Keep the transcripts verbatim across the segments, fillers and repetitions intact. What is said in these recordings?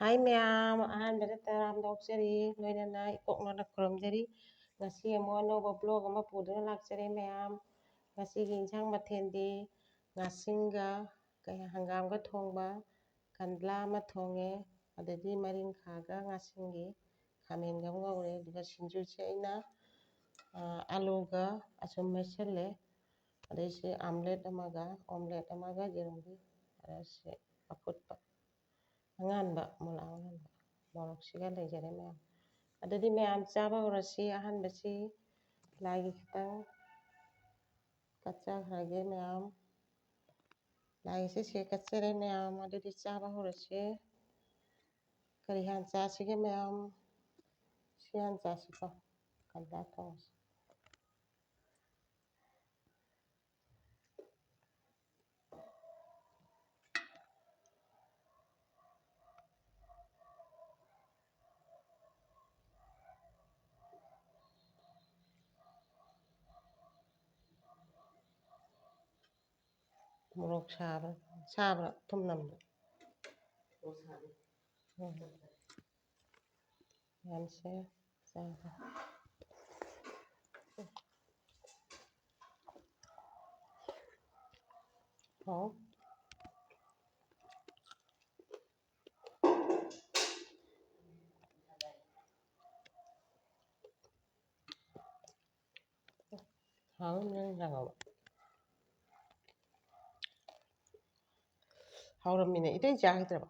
ꯍꯥꯏ ꯃꯌꯥꯝ, ꯑꯍꯥꯟꯕꯗ ꯇꯔꯥꯝꯅ ꯑꯣꯛꯆꯔꯤ, ꯂꯣꯏꯅꯅ ꯏꯀꯣꯛ ꯅꯣꯟꯅ ꯈꯨꯔꯨꯝꯖꯔꯤ꯫ ꯉꯁꯤ ꯑꯃꯨꯛ ꯑꯅꯧꯕ vlog ꯑꯃ ꯄꯨꯗꯨꯅ ꯂꯥꯛꯆꯔꯦ ꯃꯌꯥꯝ꯫ ꯉꯁꯤꯒꯤ ꯏꯟꯁꯥꯡ ꯃꯊꯦꯜꯗꯤ ꯉꯥꯁꯤꯡꯒ ꯀꯩ-, ꯍꯪꯒꯥꯝꯒ ꯊꯣꯡꯕ, ꯀꯟꯗ꯭ꯂꯥ ꯑꯃ ꯊꯣꯡꯉꯦ, ꯑꯗꯒꯤ ꯃꯔꯤꯡꯈꯥꯒ ꯉꯥꯁꯤꯡꯒꯤ ꯈꯥꯃꯦꯟꯒ ꯑꯃ ꯉꯧꯔꯦ꯫ ꯑꯗꯨꯒ ꯁꯤꯡꯖꯨꯁꯦ ꯑꯩꯅ, ꯑ, ꯑꯂꯨꯒ ꯑꯁꯨꯝ ꯃꯦꯠꯁꯜꯂꯦ꯫ ꯑꯗꯩ ꯁꯤ omelette ꯑꯃꯒ, omelette ꯑꯃꯒ ꯌꯦꯔꯨꯝꯒꯤ, ꯑ, ꯁꯤ ꯑꯐꯨꯠꯄ꯫ ꯑꯉꯥꯟꯕ, ꯃꯣꯔꯣꯛ ꯑꯉꯥꯟꯕ, ꯃꯣꯔꯣꯛꯁꯤꯒ ꯂꯩꯖꯔꯦ ꯃꯌꯥꯝ꯫ ꯑꯗꯨꯗꯤ ꯃꯌꯥꯝ ꯆꯥꯕ ꯍꯧꯔꯁꯤ꯫ ꯑꯍꯥꯟꯕꯁꯤ ꯂꯥꯏꯒꯤ ꯈꯤꯇꯪ ꯀꯠꯆꯈ꯭ꯔꯒꯦ ꯃꯌꯥꯝ꯫ ꯂꯥꯏꯁꯦ ꯁꯤ ꯀꯠꯆꯔꯦ ꯃꯌꯥꯝ꯫ ꯑꯗꯨꯗꯤ ꯆꯥꯕ ꯍꯧꯔꯁꯤ꯫ ꯀꯔꯤ ꯍꯥꯟꯅ ꯆꯥꯁꯤꯒꯦ ꯃꯌꯥꯝ? ꯁꯤ ꯍꯥꯟꯅ ꯆꯥꯁꯤꯀꯣ, ꯀꯟꯗꯥ ꯊꯣꯡꯁꯤ꯫ ꯃꯣꯔꯣꯛ ꯁꯥꯕ꯭ꯔꯥ? ꯁꯥꯕ꯭ꯔꯥ? ꯊꯨꯝ ꯅꯝꯕ꯭ꯔꯥ? ꯎꯝ꯫ ꯌꯥꯝꯁꯦ ꯆꯥꯕ꯫ ꯍꯥꯎ꯫ ꯍꯥꯎ, ꯅꯪ ꯆꯥꯔꯕꯣ? ꯍꯥꯎꯔꯝꯃꯤꯅꯦ꯫ ꯏꯇꯩ ꯆꯥꯈꯤꯗ꯭ꯔꯕꯣ?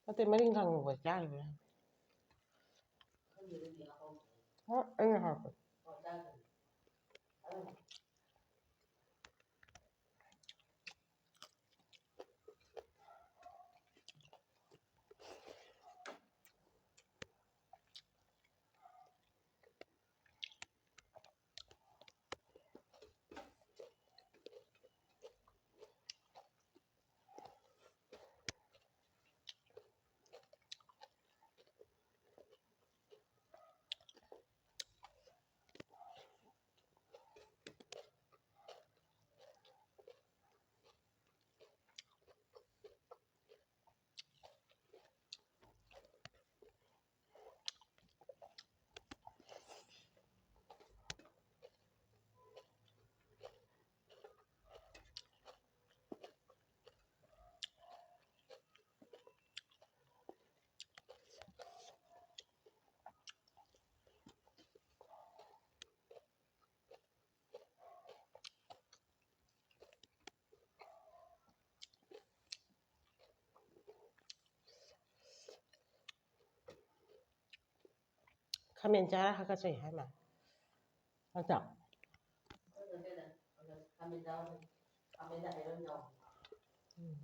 ꯅꯠꯇꯦ, ꯃꯔꯤꯡꯈꯥ ꯉꯧꯕ ꯆꯥꯈꯤꯕ꯭ꯔꯥ? ꯍꯣꯏ, ꯑꯩꯅ ꯍꯥꯎꯇꯦ꯫ ꯈꯥꯃꯦꯟ ꯆꯥꯔ ꯍꯥꯀꯠꯆꯩ ꯍꯥꯏ ꯃꯥ꯫ ꯅꯠꯇ꯭ꯔꯥ? ꯎꯝ꯫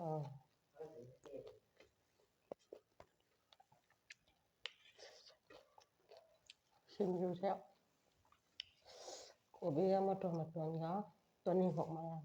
ꯑꯥ꯫ ꯁꯤꯡꯖꯨꯁꯦ ꯀꯣꯕꯤꯒ ꯃꯇꯣꯟ ꯃꯇꯣꯟꯒ ꯇꯣꯅꯤꯡꯈꯣꯛ ꯃꯔꯥꯡ꯫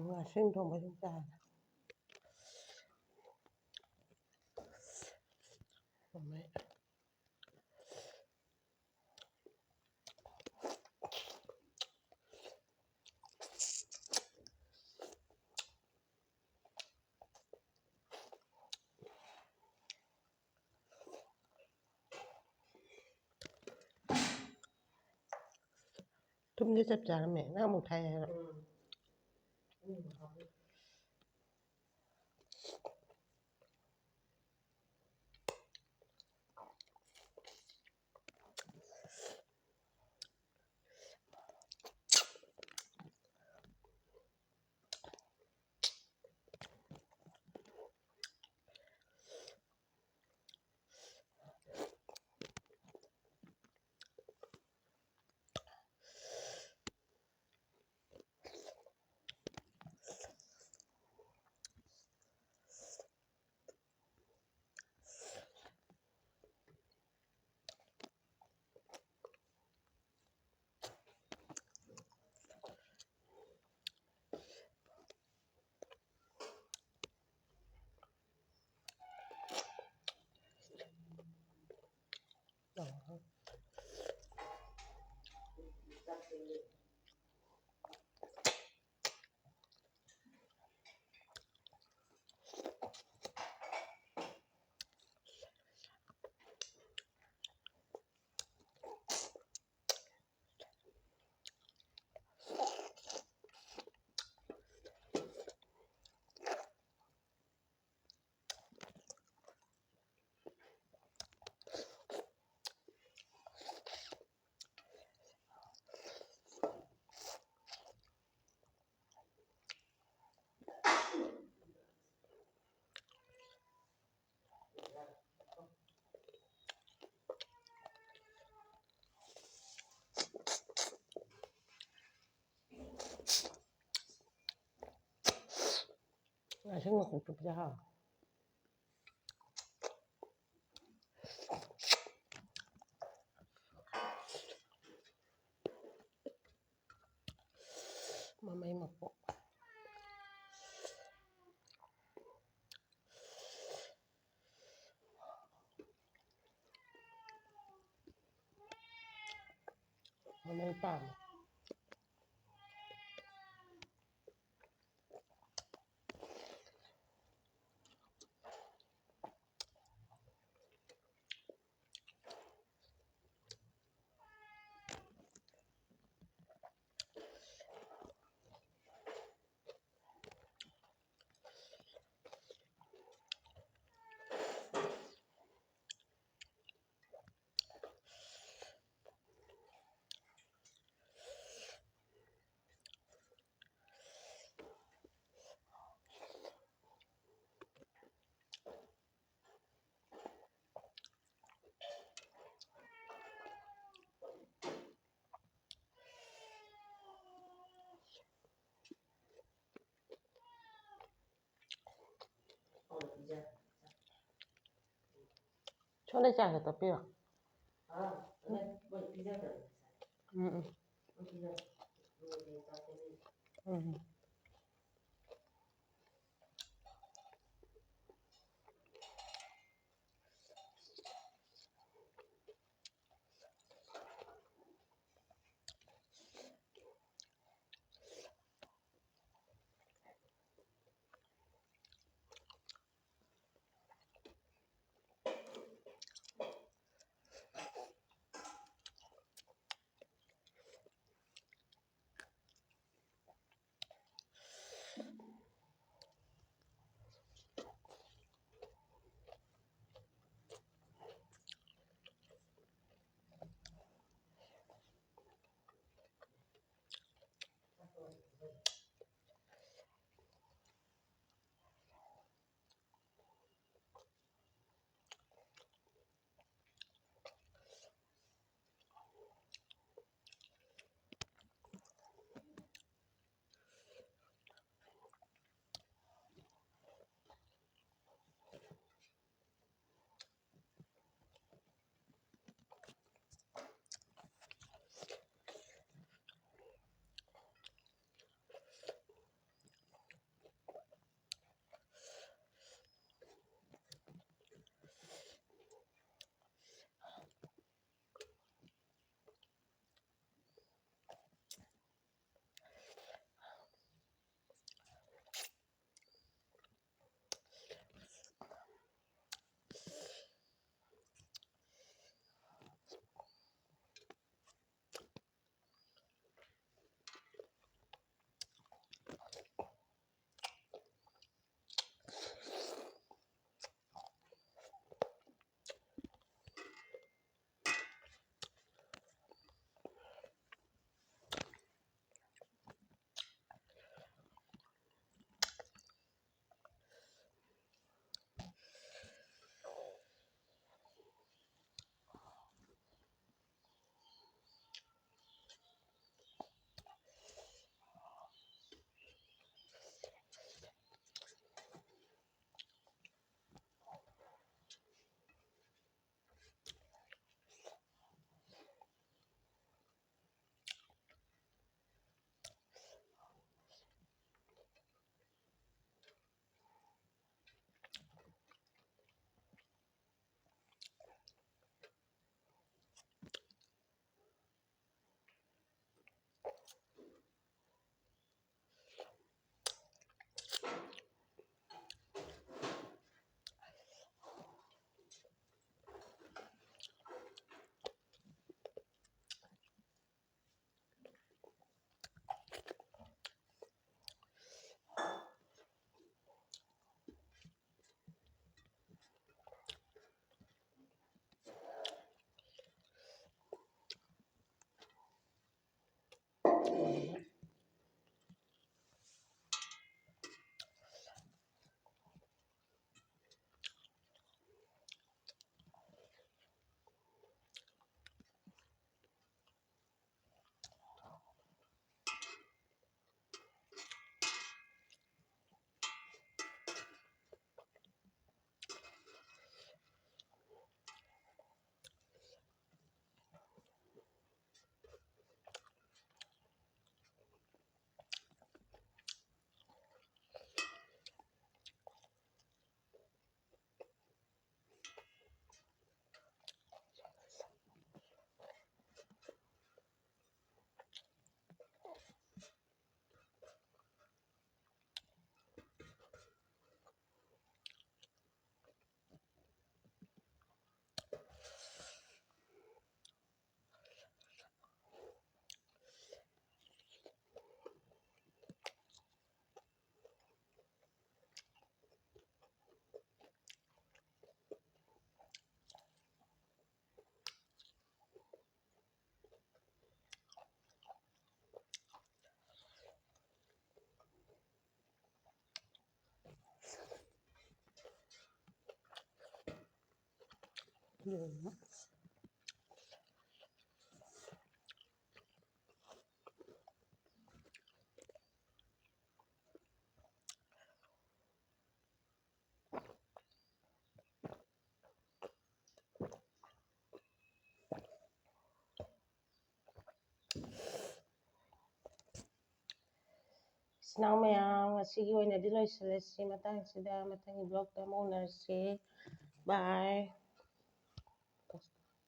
ꯉꯁꯤꯡ ꯊꯣꯡꯕꯁꯨ ꯆꯥꯔꯦ꯫ ꯁꯤꯡꯗ ꯆꯞ ꯆꯥꯔꯝꯃꯦ, ꯅꯪ ꯑꯃꯨꯛ ꯊꯥꯏ ꯍꯥꯏꯔꯣ? ꯉꯥꯁꯤꯡ ꯃꯀꯨꯞ ꯆꯨꯞꯄꯁꯦ ꯍꯥꯎꯋꯦ꯫ ꯃꯃꯩ ꯃꯀꯨꯞ꯫ ꯃꯃꯩ ꯄꯥꯝꯃꯦ꯫ ꯍꯣꯔꯦꯟ ꯆꯥ ꯈꯛꯇ ꯄꯤꯔꯣ꯫ ꯎꯝ, ꯎꯝ꯫ ꯎꯝ꯫ ꯏꯆꯤꯟ ꯏꯅꯥꯎ ꯃꯌꯥꯝ, ꯉꯁꯤꯒꯤ ꯑꯣꯏꯅꯗꯤ ꯂꯣꯏꯁꯤꯜꯂꯁꯤ ꯃꯇꯥꯡꯁꯤꯗ꯫ ꯃꯊꯪꯒꯤ vlogꯇ ꯑꯃꯨꯛ ꯎꯅꯔꯁꯤ꯫ Bye꯫